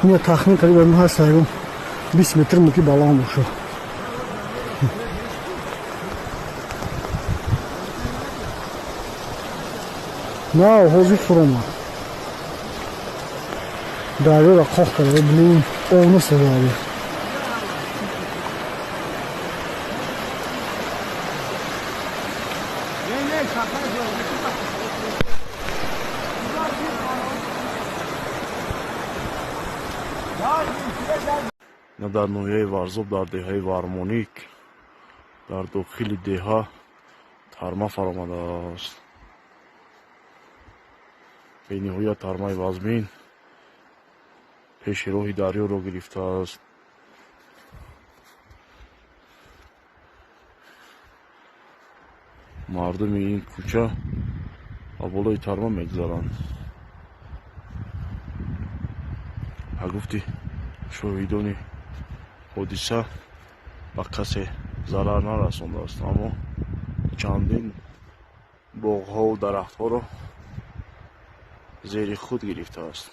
Ина тахмин қариб ҳаст, 20 метр муки баланд бошад. На, ҳозир фуромад, дарёра қоқ карда. Блин, об нест дарё. Дар ноҳияи Варзоб, дар деҳаи Вармоник, дар дохили деҳа тарма фаромадааст. Бениҳоят тармаи вазмин пеши роҳи дарёро гирифтааст. Мардуми ин кӯча ба болои тарма мегузаранд. Ба гуфти шоҳидони ҳодиса, ба касе зарар нарасондааст, аммо чандин боғҳову дарахтҳоро зери худ гирифтааст.